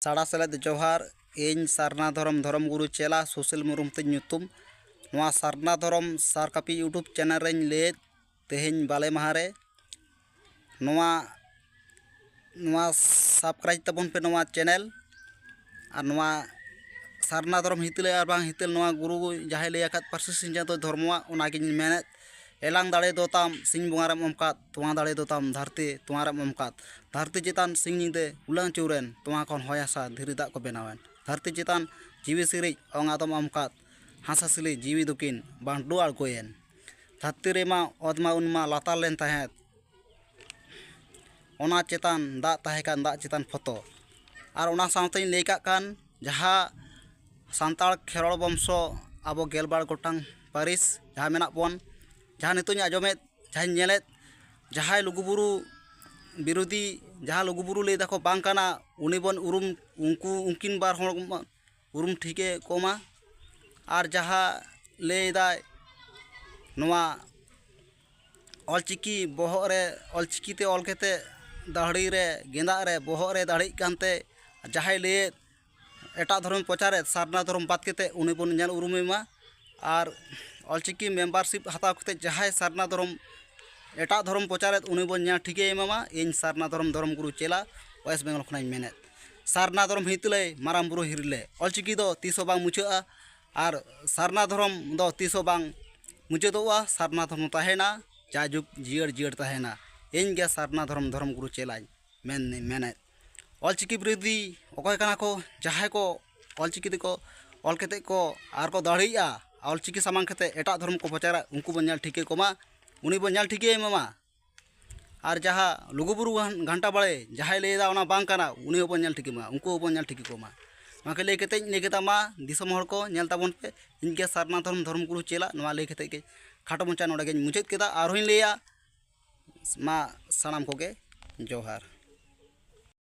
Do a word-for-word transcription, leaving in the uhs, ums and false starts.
ᱛᱟᱲᱟ ᱥᱮᱞᱮᱫ ᱡᱚᱦᱟᱨ᱾ ᱤᱧ ᱥᱟᱨᱱᱟ ᱫᱷᱚᱨᱚᱢ ᱫᱷᱚᱨᱚᱢ ᱜᱩᱨᱩ ᱪᱮᱞᱟ ᱥᱩᱥᱤᱞ ᱢᱩᱨᱢᱩ ᱛᱤᱧ ᱧᱩᱛᱩᱢ᱾ ᱱᱚᱣᱟ ᱥᱟᱨᱱᱟ ᱫᱷᱚᱨᱚᱢ ᱥᱟᱨ ᱠᱟᱹᱯᱤ YouTube ᱪᱮᱱᱮᱞ ᱨᱮᱧ ᱞᱟᱹᱭᱮᱫ, ᱛᱮᱦᱮᱧ ᱵᱟᱞᱮ ᱢᱟᱦᱟ ᱨᱮ ᱱᱚᱣᱟ, ᱱᱚᱣᱟ subscribe ᱛᱟᱵᱚᱱ ᱯᱮ ᱱᱚᱣᱟ ᱪᱮᱱᱮᱞ᱾ ᱟᱨ ᱱᱚᱣᱟ ᱥᱟᱨᱱᱟ ᱫᱷᱚᱨᱚᱢ ᱦᱤᱛᱟᱹᱞ ᱟᱨ ᱵᱟᱝ ᱦᱤᱛᱟᱹᱞ, ᱱᱚᱣᱟ ᱜᱩᱨᱩ ᱡᱟᱦᱟᱸᱭ ᱞᱟᱹᱭ ᱟᱠᱟᱫ ᱯᱟᱹᱨᱥᱤ ᱥᱤᱧ ᱪᱟᱸᱫᱚ ᱫᱷᱚᱨᱢᱚᱣᱟᱜ, ᱚᱱᱟᱜᱤᱧ ᱢᱮᱱᱮᱫ᱾ ᱮᱞᱟᱝ ᱫᱟᱲᱮ ᱫᱚ ᱛᱟᱢ ᱥᱤᱧ ᱵᱚᱸᱜᱟ ᱨᱮᱢ ᱚᱢ ᱠᱟᱫ, ᱛᱚᱣᱟ ᱫᱟᱲᱮ ᱫᱚ ᱛᱟᱢ ᱫᱷᱟᱹᱨᱛᱤ ᱛᱚᱣᱟ ᱨᱮᱢ ᱚᱢ ᱠᱟᱫ᱾ ᱫᱷᱟᱹᱨᱛᱤ ᱪᱮᱛᱟᱱ ᱥᱤᱧ ᱧᱤᱫᱟᱹ ᱩᱞᱟᱹᱝ ᱪᱩᱨᱮᱱ, ᱛᱚᱣᱟ ᱠᱷᱚᱱ ᱦᱚᱭ ᱦᱟᱥᱟ ᱫᱷᱤᱨᱤ ᱫᱟᱜ ᱠᱚ ᱵᱮᱱᱟᱣᱮᱱ᱾ ᱫᱷᱟᱹᱨᱛᱤ ᱪᱮᱛᱟᱱ ᱡᱤᱣᱤ ᱥᱤᱨᱤᱡ ᱚᱝ ᱟᱫᱚᱢ ᱚᱢ ᱠᱟᱫ, ᱦᱟᱸᱥ ᱦᱟᱸᱥᱞᱤ ᱡᱤᱣᱤ ᱫᱩᱠᱤᱱ ᱵᱟᱸᱰᱩ ᱟᱬᱜᱚᱭᱮᱱ᱾ ᱫᱷᱟᱹᱨᱛᱤ ᱨᱮᱢᱟ ᱚᱛ ᱢᱟ ᱩᱱ ᱢᱟ ᱞᱟᱛᱟᱨ ᱞᱮᱱ ᱛᱟᱦᱮᱸᱫ, ᱚᱱᱟ ᱪᱮᱛᱟᱱ ᱫᱟᱜ ᱛᱟᱦᱮᱸ ᱠᱟᱱ, ᱫᱟᱜ ᱪᱮᱛᱟᱱ ᱯᱷᱚᱛᱚ᱾ ᱟᱨ ᱚᱱᱟ ᱥᱟᱶᱛᱮᱧ ᱞᱟᱹᱭ ᱠᱟᱜ ᱠᱟᱱ, ᱡᱟᱦᱟᱸ ᱥᱟᱱᱛᱟᱲ ᱠᱷᱮᱨᱣᱟᱲ ᱵᱚᱝᱥᱚ ᱟᱵᱚ ᱜᱮᱞᱵᱟᱨ ᱜᱚᱴᱟᱝ ᱯᱟᱹᱨᱤᱥ ᱡᱟᱦᱟᱸ ᱢᱮᱱᱟᱜ ᱵᱚᱱ, ᱡᱟᱦᱟᱸ ᱱᱤᱛᱚᱜ ᱤᱧ ᱟᱸᱡᱚᱢᱮᱫ, ᱡᱟᱦᱟᱸᱧ ᱧᱮᱞᱮᱫ, ᱡᱟᱦᱟᱸᱭ ᱞᱩᱜᱩᱵᱩᱨᱩ ᱵᱤᱨᱳᱫᱷᱤ, ᱡᱟᱦᱟᱸ ᱞᱩᱜᱩᱵᱩᱨᱩ ᱞᱟᱹᱭ ᱫᱟᱠᱚ ᱵᱟᱝ ᱠᱟᱱᱟ, ᱩᱱᱤ ᱵᱚᱱ ᱩᱨᱩᱢ, ᱩᱱᱠᱩ, ᱩᱱᱠᱤᱱ ᱵᱟᱨ ᱦᱚᱲ ᱩᱨᱩᱢ ᱴᱷᱤᱠᱮ ᱠᱚᱢᱟ᱾ ᱟᱨ ᱡᱟᱦᱟᱸ ᱞᱟᱹᱭᱫᱟᱭ ᱱᱚᱣᱟ ᱚᱞᱪᱤᱠᱤ ᱵᱚᱦᱚᱜ ᱨᱮ, ᱚᱞᱪᱤᱠᱤ ᱛᱮ ᱚᱞ ᱠᱟᱛᱮ ᱫᱟᱹᱦᱲᱤ ᱨᱮ, ᱜᱮᱸᱫᱟᱜ ᱨᱮ, ᱵᱚᱦᱚᱜ ᱨᱮ ᱫᱟᱹᱦᱲᱤᱜ ᱠᱟᱱᱛᱮ ᱡᱟᱦᱟᱸᱭ ᱞᱟᱹᱭᱮᱫ ᱮᱴᱟᱜ ᱫᱷᱚᱨᱚᱢ ᱯᱨᱚᱪᱟᱨᱮᱫ, ᱥᱟᱨᱱᱟ ᱫᱷᱚᱨᱚᱢ ᱵᱟᱫ ᱠᱟᱛᱮ ᱩᱱᱤ ᱵᱚᱱ ᱧᱮᱞ ᱩᱨᱩᱢᱮ ᱢᱟ᱾ ᱟᱨ ᱚᱞᱪᱤᱠᱤ membership ᱦᱟᱛᱟᱣ ᱠᱟᱛᱮ ᱡᱟᱦᱟᱸᱭ ᱥᱟᱨᱱᱟ ᱫᱷᱚᱨᱚᱢ, ᱮᱴᱟᱜ ᱫᱷᱚᱨᱚᱢ ᱯᱨᱚᱪᱟᱨᱮᱫ, ᱩᱱᱤ ᱵᱚᱱ ᱧᱮᱞ ᱴᱷᱤᱠᱟᱹᱭᱮ ᱢᱟ᱾ ᱤᱧ ᱥᱟᱨᱱᱟ ᱫᱷᱚᱨᱚᱢ ᱫᱷᱚᱨᱚᱢ ᱜᱩᱨᱩ ᱪᱮᱞᱟ West Bengal ᱠᱷᱚᱱᱟᱜ ᱤᱧ ᱢᱮᱱᱮᱫ, ᱥᱟᱨᱱᱟ ᱫᱷᱚᱨᱚᱢ ᱦᱤᱛᱞᱟᱹᱭ ᱢᱟᱨᱟᱝ ᱵᱩᱨᱩ ᱦᱤᱨᱞᱟᱹ᱾ ᱚᱞᱪᱤᱠᱤ ᱫᱚ ᱛᱤᱥ ᱦᱚᱸ ᱵᱟᱝ ᱢᱩᱪᱟᱹᱫᱼᱟ ᱟᱨ ᱥᱟᱨᱱᱟ ᱫᱷᱚᱨᱚᱢ ᱫᱚ ᱛᱤᱥ ᱦᱚᱸ ᱵᱟᱝ ᱢᱩᱪᱟᱹᱫᱚᱜᱼᱟ᱾ ᱥᱟᱨᱱᱟ ᱫᱷᱚᱨᱚᱢ ᱛᱟᱦᱮᱱᱟ, ᱡᱟᱭᱡᱩᱜᱽ ᱡᱤᱭᱟᱹᱲ ᱡᱤᱭᱟᱹᱲ ᱛᱟᱦᱮᱱᱟ᱾ ᱤᱧ ᱜᱮ ᱥᱟᱨᱱᱟ ᱫᱷᱚᱨᱚᱢ ᱫᱷᱚᱨᱚᱢ ᱜᱩᱨᱩ ᱪᱮᱞᱟᱧ ᱢᱮᱱ, ᱢᱮᱱᱮᱫ᱾ ᱚᱞᱪᱤᱠᱤ ᱵᱤᱨᱳᱫᱷᱤ ᱚᱠᱚᱭ ᱠᱟᱱᱟ ᱠᱚ? ᱡᱟᱦᱟᱸᱭ ᱠᱚ ᱚᱞᱪᱤᱠᱤ ᱛᱮᱠᱚ ᱚᱞ ᱠᱟᱛᱮ ᱠᱚ ᱟᱨ ᱠᱚ ᱫᱟᱹᱦᱲᱤᱭᱮᱜᱼᱟ, ᱚᱞᱪᱤᱠᱤ ᱥᱟᱢᱟᱝ ᱠᱟᱛᱮ ᱮᱴᱟᱜ ᱫᱷᱚᱨᱚᱢ ᱠᱚ ᱯᱨᱚᱪᱟᱨᱟ, ᱩᱱᱠᱩ ᱵᱚᱱ ᱧᱮᱞ ᱴᱷᱤᱠᱟᱹ ᱠᱚᱢᱟ, ᱩᱱᱤ ᱵᱚᱱ ᱧᱮᱞ ᱴᱷᱤᱠᱟᱹᱭ ᱢᱟ᱾ ᱟᱨ ᱡᱟᱦᱟᱸ ᱞᱩᱜᱩᱵᱩᱨᱩ ᱜᱷᱟᱱ-, ᱜᱷᱟᱱᱴᱟ ᱵᱟᱲᱮ ᱡᱟᱦᱟᱸᱭ ᱞᱟᱹᱭᱫᱟ ᱚᱱᱟ ᱵᱟᱝ ᱠᱟᱱᱟ, ᱩᱱᱤ ᱦᱚᱸᱵᱚᱱ ᱧᱮᱞ ᱴᱷᱤᱠᱟᱹ ᱢᱟ, ᱩᱱᱠᱩ ᱦᱚᱸᱵᱚᱱ ᱧᱮᱞ ᱴᱷᱤᱠᱟᱹ ᱠᱚᱢᱟ᱾ ᱱᱚᱣᱟ ᱠᱚ ᱞᱟᱹᱭ ᱠᱟᱛᱮ ᱤᱧ ᱞᱟᱹᱭ ᱠᱮᱫᱟ, ᱢᱟ ᱫᱤᱥᱚᱢ ᱦᱚᱲ ᱠᱚ ᱧᱮᱞ ᱛᱟᱵᱚᱱ ᱯᱮ, ᱤᱧ ᱜᱮ ᱥᱟᱨᱱᱟ ᱫᱷᱚᱨᱚᱢ ᱫᱷᱚᱨᱚᱢ ᱜᱩᱨᱩ ᱪᱮᱞᱟ᱾ ᱱᱚᱣᱟ ᱞᱟᱹᱭ ᱠᱟᱛᱮ ᱜᱮ ᱠᱷᱟᱴᱚ ᱢᱟᱪᱷᱟ ᱱᱚᱰᱮ ᱜᱮᱧ ᱢᱩᱪᱟᱹᱫ ᱠᱮᱫᱟ᱾ ᱟᱨᱦᱚᱸᱧ ᱞᱟᱹᱭᱟ, ᱢᱟ ᱥᱟᱱᱟᱢ ᱠᱚᱜᱮ ᱡᱚᱦᱟᱨ᱾